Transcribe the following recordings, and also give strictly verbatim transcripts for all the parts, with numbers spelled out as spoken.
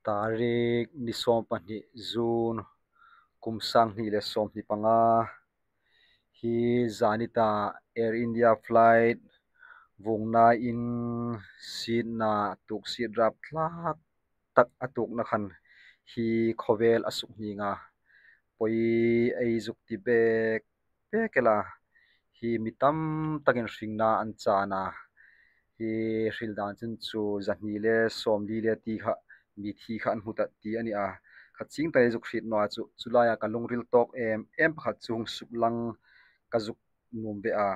Tarik ni sawm pahni June, kum sang hni le sawm hni panga. Hi zanita Air India flight vungna in sietna tuk siet rap tlak tak a tukna khan hi khawvel a suk hninga. Poi ei zuk ti bek bek el a, hi mi tam takin hringna an chan a. Hi hril dan chun chu zahni le sawmli le ti kha mi thi kha an hmu ta ti a ni a. Kha ching ta ei zuk hriet naw a chu, chu laia ka lungril tawk em em pakhat chu hung suk lang ka zuk nuom ve a.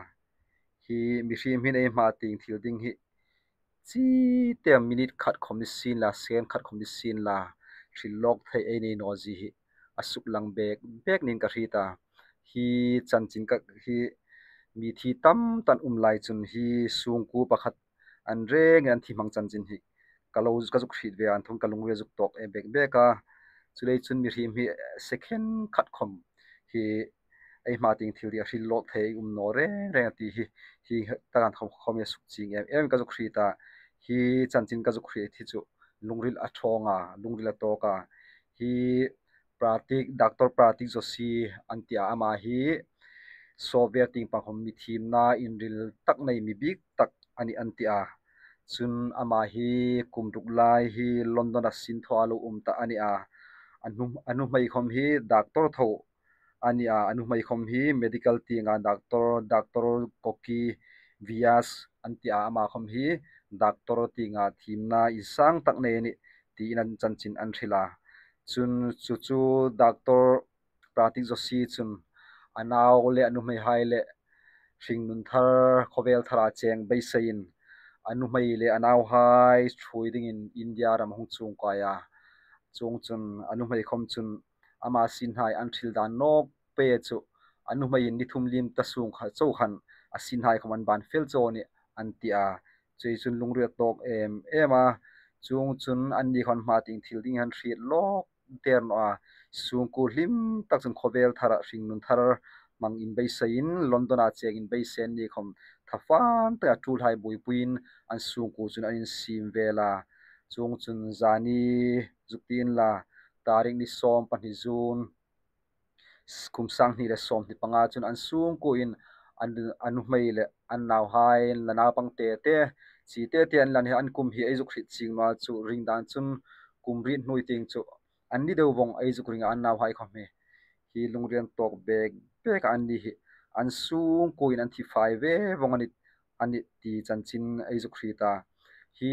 Hi mihriem hin ei hma tieng thil ding hi chi te minute khat khawm ni sien la, second khat khawm ni sien la, hril lawk thei ei nei naw zie hi a suk lang bek bek niin ka hriet a. Hi chanchin ka hi mi thi tam tak um lai chun hi sungkuo pakhat an rengin an thi hmang chanchin hi ka lo, ka zuk hriet ve a, an thung ka lungril zuk tawk em bek bek a. Chuleiin chun mihriem hi second khat khawm hi ei hma tieng thil ding a hril lawk thei um naw reng reng a ti hi, hi tak an khawm khawm hi a suk chieng em em ka zuk hriet a. Hi chanchin ka zuk hriet hi chu lungril a ṭhawng a, lungril a tawk a. Hi Pratik, Doctor Pratik Joshi an ti a, ama hi software tieng pang khawm mi thiemna inril tak nei, mi bik tak a nih an ti a. Chun ama hi kum ruk lai hi London-a sin thaw a lo um ta a ni a. A hnu, a nuhmei khawm hi doctor tho a ni a, a nuhmei khawm hi medical tienga doctor, Doctor Koki Vyas an ti a, ama khawm hi doctor tienga thiemna insang tak nei a nih tiin an chanchin an hril a. Chun chu chu Doctor Pratik Joshi chun a nau le a nuhmeihai le hringnun thar, khawvel thara cheng beiseiin a nuhmei le a nauhai ṭhuoi dingin India ram hung chuong kai a. Chuongchun a nuhmei khawm chun ama sinhai an hril dan nawk pei chu a nuhmeiin ni thum liem ta sung kha chau khan a sinhai khawm an ban fel chau a nih an ti a. Chuleiin chun lungril a tawk em em a. Chuongchun anni khawm hma tieng thil ding an hriet lawk der naw a. Sungkuo hlim tak chun khawvel thara hringnun thar hmang inbeiseiin London-a cheng inbeisei anni khawm thafan taka tulhai buoipuiin an sungkuo chun an insiem vel a. Chuongchun zani zuk ti inla, tarik ni sawm pahni June, kum sang hni le sawm hni panga chun an sungkuoin an, a nuhmei le an nauhai, la naupang te te, chi te te an la ni, an kum hi ei zuk hriet chieng naw a chu, ring dan chun kum riet hnuoi tieng chu an ni deu vong ei zuk ring a, an nauhai khawm hi. Hi lungril a tawk bek bek a, anni hi an sungkuoin an thi fai ve vong a nih, a nih ti chanchin ei zuk hriet a. Hi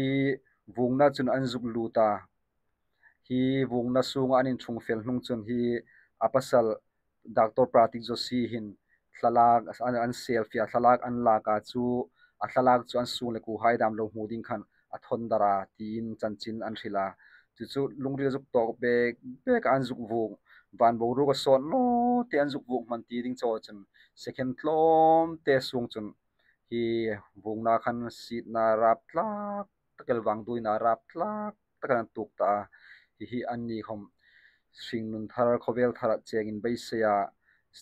vungna chun an zuk lut a. Hi vungna sunga an inṭhung fel hnung chun hi a pasal Doctor Pratik Joshi hin thlalak an, an selfie a, thlalak an lak a chu, a thlalak chu an sungkuohai dam lo hmu ding khan a thawn dar a tiin chanchin an hril a. Chu chu lungril zuk tawk bek bek an zuk vung, van boruok a sawt naw te an zuk vung hman ti ding chau chun second tlawm te sung chun hi vungna khan sietna rap tlak tak el, vangduoina rap tlak tak an tuk ta a. Hi hi anni khawm hringnun thar, khawvel thara cheng inbeisei a,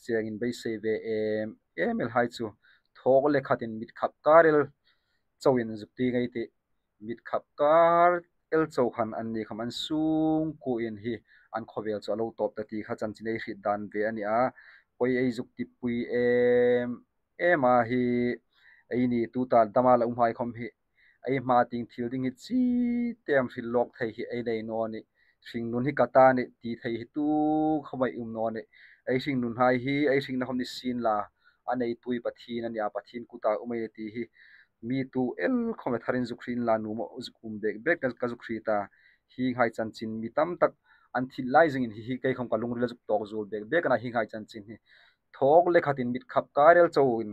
cheng inbeisei ve em em el hai chu thawk le khatin mit khap kar el chauin zuk ti ngei ti, mit khap kar el chau khan anni khawm an sungkuoin hi an khawvel chu a lo tawp ta ti kha chanchin ei hriet dan ve a ni a. Poi ei zuk tipui em em a, hi eini tuta dama la umhai khawm hi ei hma tieng thil ding hi chi te am hril lawk thei hi ei nei naw a nih. Hringnun hi ka ta a nih ti thei hi tu khawm ei um naw a nih. Ei hringnunhai hi ei hringna khawm ni sien la, a neitui Pathien a ni a, Pathien kuta um ei ti hi mi tu el khawm le tharin zuk hriet inla, nuom zuk um bek bek ka, ka zuk hriet a. Hienghai chanchin mi tam tak an thil lai zingin hi, hi kei khawm ka lungril a zuk tawk zuol bek bek a na, hienghai chanchin hi thawk le khatin mit khap kar el chauin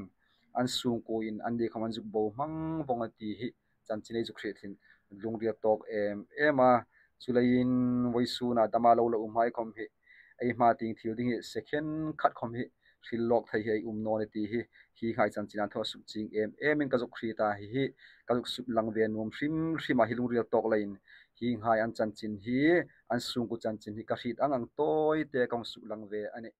an sungkuoin anni khawm an zuk bo hmang vong a ti hi chanchin ei zuk hriet hin lungril a tawk em em a. Chuleiin vawisuna dama lo la umhai khawm hi ei hma tieng thil ding hi second khat khawm hi hril lawk thei hi ei um naw a nih ti hi, hienghai chanchin an thaw suk chieng em emin ka zuk hriet a, hi hi ka zuk suk lang ve nuom hrim hrim a, hi lungril a tawk leiin hienghai an chanchin hi, an sungkuo chanchin hi ka hriet ang ang tawi te ka hung suk lang ve a nih.